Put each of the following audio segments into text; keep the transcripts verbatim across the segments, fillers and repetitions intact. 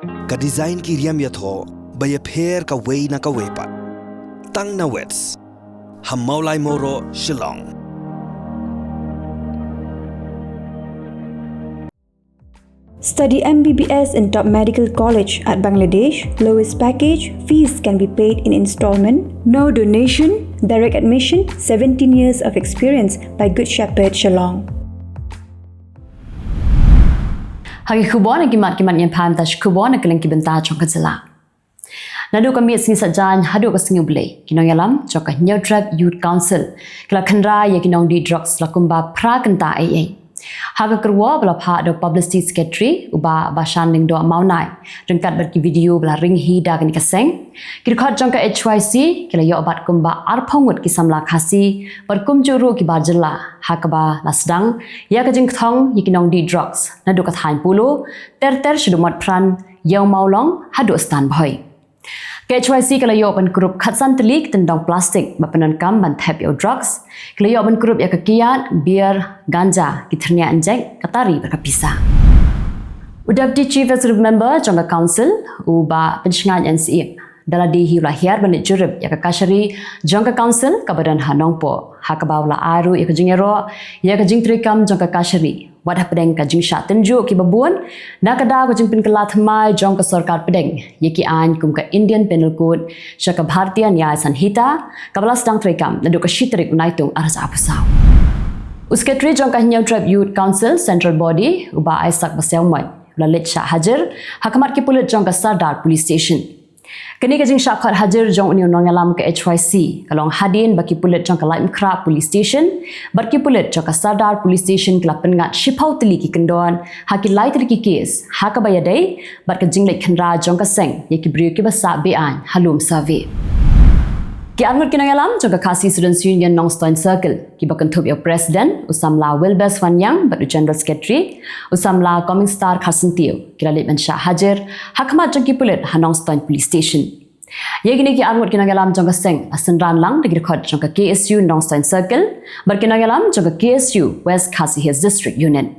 Ka design ki riam ïathoh ba ïapher kawei na kawei pat. Tang na Wits ha Mawlai Mawroh, Shillong. Study M B B S in top medical college at Bangladesh. Lowest package, fees can be paid in installment. No donation, direct admission, seventeen years of experience by Good Shepherd Shillong. Ha ki khubor na ki mat ki mat ngan phai mynta sha khubor na kylleng ki bynta jong ka jylla. Naduh ka miet sngi Saitjaiñ haduh ka sngi U Blei, ki nongïalam jong ka Hynñiewtrep Youth Council ki la khynra ïa ki nongdih drugs la kumba phra kynta eiei. Ha ka kyrwoh ba la phah da u Publicity Secretary u Bah Bashan Lyngdoh Mawnai, ryngkat bad ki video ba la ring hi da kane ka seng, ki dkhot jong ka H Y C ki la ïoh bat kumba arphew ngut ki samla Khasi bad kumjuh ruh ki bar jylla, ha kaba la sdang ïa ka jingkthong ïa ki nongdih drugs naduh ka thaiñ Polo ter ter shaduh Motphran, ïa u Mawlong haduh Stan Bhoi. Ka H Y C ka la ïoh ban kurup khatsan tylli ki tyndong plastik ba pyndonkam ban thep ïa u drugs. Ka la ïoh ban kurup ïa ka kiad, beer, ganja, ki thyrniah injek, ka tari bad ka pisa. U Deputy Chief Executive Member jong ka Council u Bah Pynshngain N C M, da lade hi u la hiar ban leit jurip ïa ka kashari jong ka Council kaba don ha Nongpoh, ha kaba u la ai ruh ïa ka jingïaroh ïa ka jingtreikam jong ka kashari wat hapdeng ka jingshah tynjuh kiba bun na ka daw ka jingpynkylla thymmai jong ka sorkar pdeng ïa ki aiñ kum ka Indian Penal Code sha ka Bharatiya Nyaya Sanhita kaba la sdang treikam naduh ka shi tarik u Naitung arhajar arphew saw. U Secretary jong ka Hynñiewtrep Youth Council Central Body u Bah Isaac Basaiawmoit u la leit shah hajir ha khmat ki pulit jong ka Sardar Police Station. Kane ka jingshah khot hajir jong une u nongïalam ka H Y C ka long hadien ba ki pulit jong ka Laitumkhrah Police Station bad ki pulit jong ka Sardar Police Station ki la pynngat shiphew tylli ki kyndon ha ki lai tylli ki kes, ha kaba ïadei bad ka jingleit khynra jong ka seng ïa ki briew kiba sah be-aiñ ha lum survey. Ki arngut ki nongïalam jong ka Khasi Students Union Nongstoiñ Circle kiba kynthup ïa u President u samla Wilbes Wanniang bad u General Secretary u samla Coming Star Kharsyntiew ki la leit ban shah hajir ha khmat jong ki pulit ha Nongstoiñ Police Station. Ïa kine ki arngut ki nongïalam jong ka seng la synran lang da ki dkhot jong ka K S U Nongstoiñ Circle bad ki nongïalam jong ka K S U West Khasi Hills District Unit.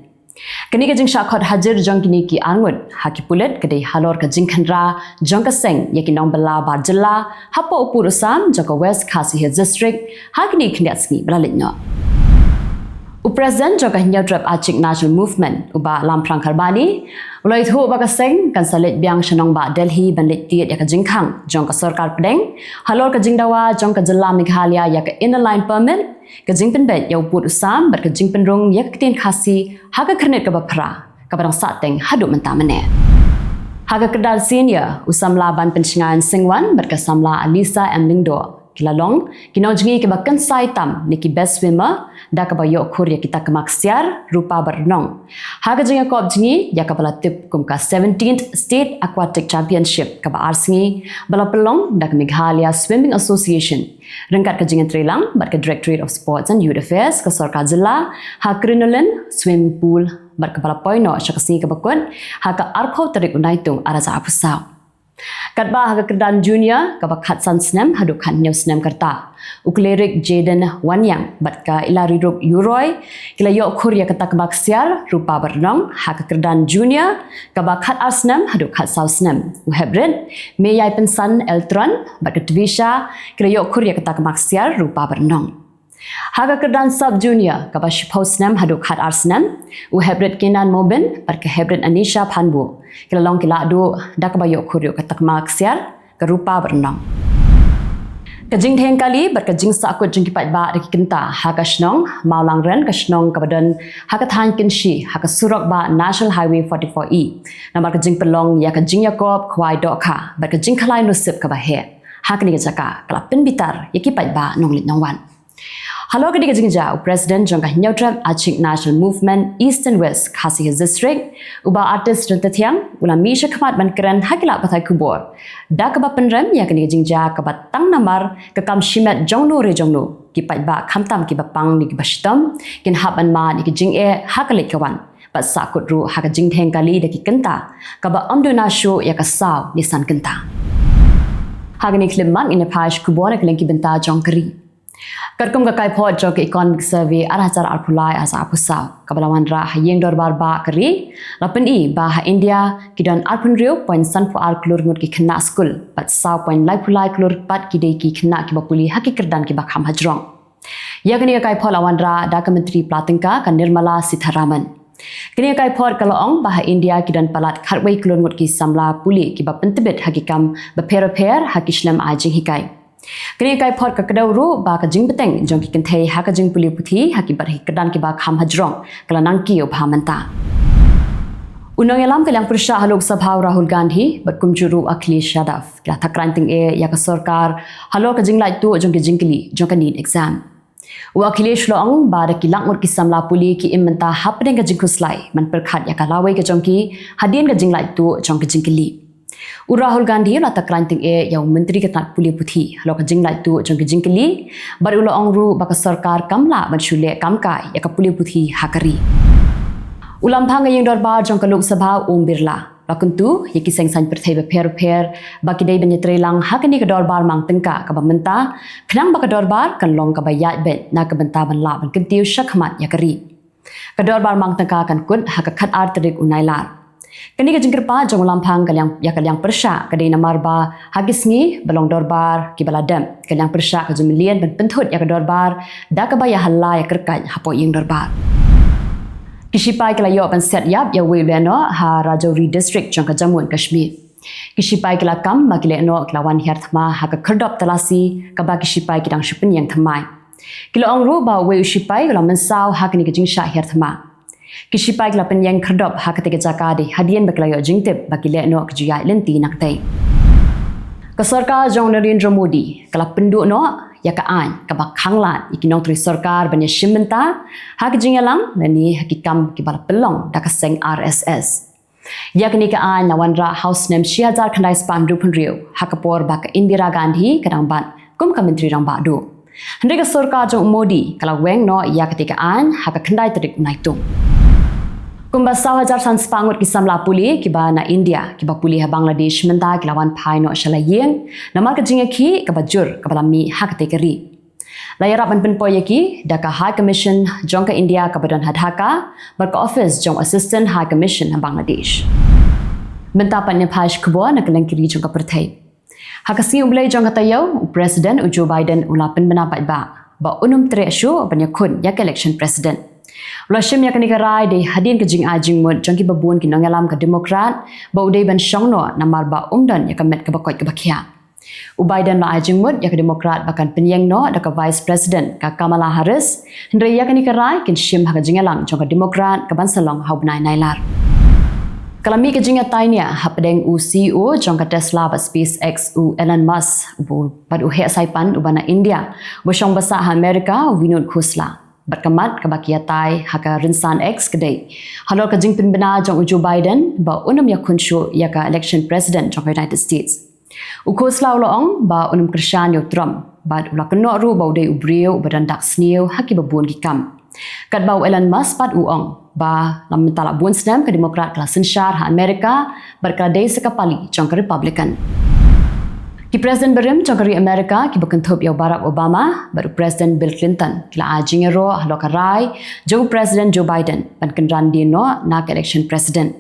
Kane ka jingshah khot hajir jong kine ki arngut ha ki pulit ka dei halor ka jingkhynra jong ka seng ïa ki nongbylla bar jylla hapoh u pud u sam jong ka West Khasi Hills District ha kine ki khyndiat sngi ba la leit noh. U President jong ka Hynñiewtrep Achik National Movement u Bah Lamphrang Kharbani u la ïathuh ba ka seng kan sa leit biang sha nongbah Delhi ban leit tied ïa ka jingkhang jong ka sorkar pdeng halor ka jingdawa jong ka jylla Meghalaya ïa ka Inner Line Permit, ka jingpynbeit ïa u pud u sam bad ka jingpynrung ïa ka ktien Khasi ha ka khyrnit kaba phra kaba dang sahteng haduh mynta mynne. Ha ka kyrdan senior u samla Ban Pynshngain Syngwan bad ka samla Alisa M Lyngdoh ki la long ki nongjngi kiba kynsai tam ne ki best swimmer da kaba ïoh khur ïa ki takma ksiar, rupa bad rnong ha ka jingïakop jngi ïa kaba la tip kum ka seventeenth State Aquatic Championship kaba ar sngi ba la pynlong da ka Meghalaya Swimming Association ryngkat ka jingïatreilang bad ka Directorate of Sports and Youth Affairs ka sorkar jylla ha Crinoline Swimming Pool bad kaba la poi noh sha ka sngi kaba kut ha ka arphew tarik u Naitung arhajar arphew saw. Katba ha ka kyrdan junior kaba khatsan snem haduh khathynñiew snem ka rta, u Cleric Jaden Wanniang bad ka Ilariruk Yuroi ki la ïoh khur ïa ka takma ksiar, rupa bad rnong ha ka kyrdan junior kaba khatar snem haduh khatsaw snem. U Heprit Meyaipynsan Eltron bad ka Tvisha ki la ïoh khur ïa ka takma ksiar, rupa bad rnong. Ha ka kyrdan sub junior kaba shiphew snem haduh khatar snem, u Heprit Kenan Mobin bad ka Heprit Anisha Phanbuh ki la long ki lahduh da kaba ïoh khur ïa ka takma ksiar, ka rupa bad rnong. Ka jingdheng kali bad ka jingsahkut jong ki paidbah da ki kynta ha ka shnong Mawlangren, ka shnong kaba don ha ka thaiñ Kynshi ha ka surok bah National Highway forty-four E, namar ka jingpynlong ïa ka jingïakop khwai dohkha bad ka jingkhalai nusip kaba heh ha kane ka jaka ka la pynbitar ïa ki paidbah nongleit nongwan. Halor kane ka jingjia, u President jong ka Hynñiewtrep Achik National Movement East and West Khasi Hills District, u Bah Artist Ryntathiang, u la mih shakhmat ban kren ha ki lad pathai khubor da kaba pynrem ïa kane ka jingjia kaba tang namar ka kam shimet jongno re jongno, ki paidbah khamtam kiba pang ne kiba shitom kin hap ban mad ïa ki jingeh ha ka leit ka wan bad sahkut ruh ha ka jingdheng kali da ki kynta kaba ym duna shuh ïa ka saw ne san kynta. Ha kane ka khyllipmat ngin ïa phai sha khubor na kylleng ki bynta jong ka ri. Katkum ka kaiphod jong ka Economic Survey ar hajar arphew lai ar hajar arphew saw, kaba la wanrah ha ïing dorbar bah ka ri, la pyni ba ha India ki don arphew hynriew point sanphew ar klur ngut ki khynnah skul, bad saw point laiphew lai klur pat ki dei ki khynnah kiba pule ha ki kyrdan kiba kham hajrong. Ïa kane ka kaiphod la wanrah da ka Myntri Pla Tyngka ka Nirmala Sitharaman. Kane ka kaiphod ka la ong ba ha India ki don palat khatwei klur ngut ki samla pule kiba pyntbit ha ki kam bapher bapher ha ki shlem ai jinghikai. Kane ka kaiphod ka kdew ruh ba ka jingbteng jong ki kynthei ha ka jingpule puthi ha ki bad ha ki kyrdan kiba kham hajrong ka la nangkiew bha mynta. U nongïalam ka liang pyrshah ha Lok Sabha u Rahul Gandhi bad kumjuh ruh u Akhilesh Yadav ki la thakran tyngeh ïa ka sorkar halor ka jinglait tuh jong ki jingkylli jong ka NEET exam. U Akhilesh u la ong ba da ki lak ngut ki samla pule ki im mynta hapdeng ka jingkhuslai ban pyrkhat ïa ka lawei ka jong ki hadien ka jinglait tuh jong ki jingkylli. U Rahul Gandhi u la thakran tyngeh ïa u Myntri ka tnat pule puthi halor ka jinglait tuh jong ki jingkylli, bad u la ong ruh ba ka sorkar kam lah ban shu leh kam kai ïa ka pule puthi ha ka ri. U lamphang ka ïing dorbar jong ka Lok Sabha u Om Birla la kyntu ïa ki seng saiñ pyrthei bapher bapher ba ki dei ban ïatreilang ha kane ka dorbar mang tyngka kaba mynta, khnang ba ka dorbar kan long kaba ïaid beit na ka bynta ban lah ban kyntiew shakhmat ïa ka ri. Ka dorbar mang tyngka kan kut ha ka khatar tarik u Nailar. Kane ka jingkyrpad jong u lamphang ka liang, ïa ka liang pyrshah ka dei namar ba ha ki sngi ba long dorbar kiba la dep, ka liang pyrshah ka ju mlien ban pynthut ïa ka dorbar da kaba ïa hala ïa kyrkait hapoh ïing dorbar. Ki shipai ki la ïoh ban siat ïap ïa uwei u lehnoh ha Rajouri District jong ka Jammu and Kashmir. Ki shipai ki la kam ba ki lehnoh ki la wan hiar thma ha ka khyrdop talasi kaba ki shipai ki dang shu pynïeng thymmai. Ki la ong ruh ba uwei u shipai u la mynsaw ha kane ka jingshah hiar thma. Ki shipai ki la pynïeng khyrdop ha katei ka jaka dei hadien ba ki la ïoh jingtip ba ki lehnoh ki ju ïaid lynti na katei. Ka sorkar jong Narendra Modi ka la pynduh noh ïa ka aiñ kaba khanglad ïa ki nongtrei sorkar ban ïashim bynta ha ki jingïalang lane ha ki kam kiba la pynlong da ka seng R S S. Ïa kane ka aiñ la wanrah ha u snem shi hajar khyndai spah hynriew phew hynriew ha ka por ba ka Indira Gandhi ka dang bat kum ka Myntri Rangbah Duh. Hynrei ka sorkar jong u Modi ka la weng noh ïa katei ka aiñ ha ka khyndai tarik u Naitung. Kumba saw hajar san spah ngut ki samla pule kiba na India kiba pule ha Bangladesh mynta ki la wan phai noh sha la ïing namar ka jingïakhih kaba jur kaba la mih ha katei ka ri. La ïarap ban pynpoi ïa ki da ka High Commission jong ka India kaba don ha Dhaka bad ka office jong Assistant High Commission ha Bangladesh. Mynta pat ngin phai sha ki khubor na kylleng ki ri jong ka pyrthei. Ha ka sngi U Blei jong ka taïew, u President u Joe Biden u la pynbna paidbah ba un ym treh shuh ban ïakhun ïa ka election president. U la shim ïa kane ka rai dei hadien ka jingai jingmut jong kiba bun ki nongïalam ka Democrat ba u dei ban shong noh namar ba um don ïa ka met kaba koit kaba khiah. U Biden u la ai jingmut ïa ka Democrat ba kan pynïeng noh da ka Vice President ka Kamala Harris, hynrei ïa kane ka rai kin shim ha ka jingïalang jong ka Democrat kaban sa long ha u bnai Nailar. Ka la mih ka jingïatai niah hapdeng u C E O jong ka Tesla bad SpaceX u Elon Musk, u bad u heh saipan uba na India uba shong basah ha Amerika u Vinod Khosla. Bad ka mat kaba ki ïatai ha ka rynsan X ka dei halor ka jingpynbna jong u Joe Biden ba un ym ïakhun shuh ïa ka election president jong ka United States. U Khosla u la ong ba un ym kyrshan ïa u Trump bad u la kynnoh ruh ba u dei u briew uba don dak sniew ha kiba bun ki kam. Katba u Elon Musk pat u ong ba la mynta la bun snem ka Democrat ka la synshar ha Amerika bad ka la dei sa ka pali jong ka Republican. Ki President barim jong ka ri Amerika kiba kynthup ïa u Barack Obama bad u President Bill Clinton ki la ai jingïaroh halor ka rai jong u President Joe Biden ban kynran dien noh na ka election president.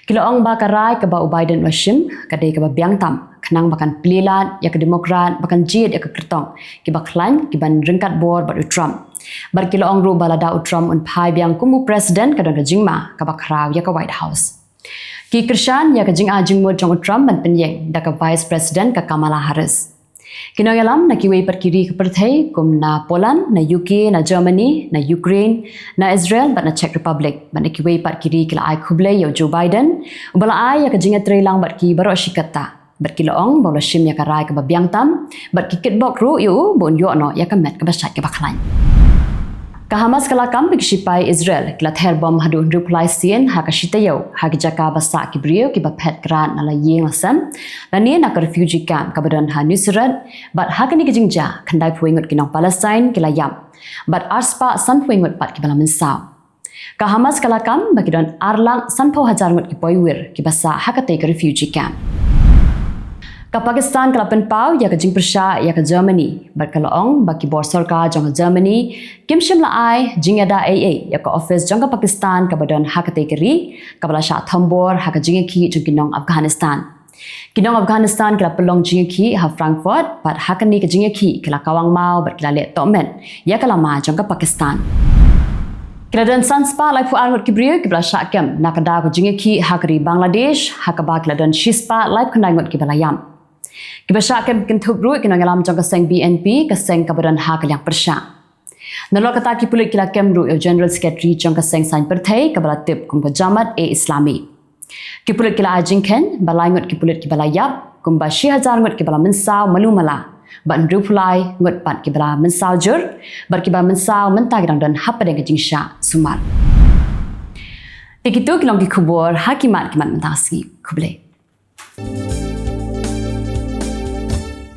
Ki la ong ba ka rai kaba u Biden u la shim ka dei kaba biang tam khnang ba kan plie lad ïa ka Democrat ba kan jied ïa ka kyrtong kiba khlaiñ kiban ryngkat bor bad u Trump. Bad ki la ong ruh ba lada u Trump un phai biang kum u President ka don ka jingma kaba khraw ïa ka White House. Ki kyrshan ïa ka jingai jingmut jong u Trump ban pynïeng da ka Vice President ka Kamala Harris. Ki nongïalam na kiwei pat ki ri ka pyrthei kum na Poland, na U K, na Germany, na Ukraine, na Israel bad na Czech Republic bad na kiwei pat ki ri ki la ai khublei ïa u Joe Biden uba la ai ïa ka jingïatreilang bad ki baroh shi katta. Bad ki la ong ba u la shim ïa ka rai kaba biang tam bad ki kitbok ruh ïa u ba un ïoh noh ïa ka met kaba shait kaba khlaiñ. Ka Hamas ka la kam ba ki shipai Israel ki la ther bom haduh hynriew phew lai sien ha ka shi taïew ha ki jaka ba sah ki briew kiba phet krad na la ïing la sem lane na ka refugee camp kaba don ha Nuseirat, bad ha kane ka jingjia khyndai phew wei ngut ki nong Palestine ki la ïap bad ar spah san phew wei ngut pat kiba la mynsaw. Ka Hamas ka la kam ba ki don ar lak san phew hajar ngut ki poiwir kiba sah ha katei ka refugee camp. Ka Pakistan ka la pynpaw ïa ka jingpyrshah ïa ka Germany bad ka la ong ba ki bor sorkar jong ka Germany kim shym la ai jingïada ei ei ïa ka office jong ka Pakistan kaba don ha katei ka ri kaba la shah thombor ha ka jingïakhih jong ki nong Afghanistan. Ki nong Afghanistan ki la pynlong jingïakhih ha Frankfurt bad ha kane ka jingïakhih ki la kawang maw bad ki la leh tohmet ïa ka lama jong ka Pakistan. Ki la don san spah laiphew ar ngut ki briew kiba la shah kem na ka daw ka jingïakhih ha ka ri Bangladesh, ha kaba ki la don shi spah laiphew khyndai ngut kiba la ïap. Kiba shah kem kynthup ruh ki nongïalam jong ka seng B N P, ka seng kaba don ha ka liang pyrshah. Nalor kata ki pulit ki la kem ruh ïa u General Secretary jong ka seng saiñ pyrthei kaba la tip kum ka Jamaat-e-Islami. Ki pulit ki la ai jingkheiñ ba lai ngut ki pulit kiba la ïap, kumba shi hajar ngut kiba la mynsaw malu mala, bad hynriewphew lai ngut pat kiba la mynsaw jur, bad kiba mynsaw mynta ki dang don hapdeng ka jingshah sumar. Te kito ki long ki khubor ha ki mat ki mat mynta ka sngi. Khublei.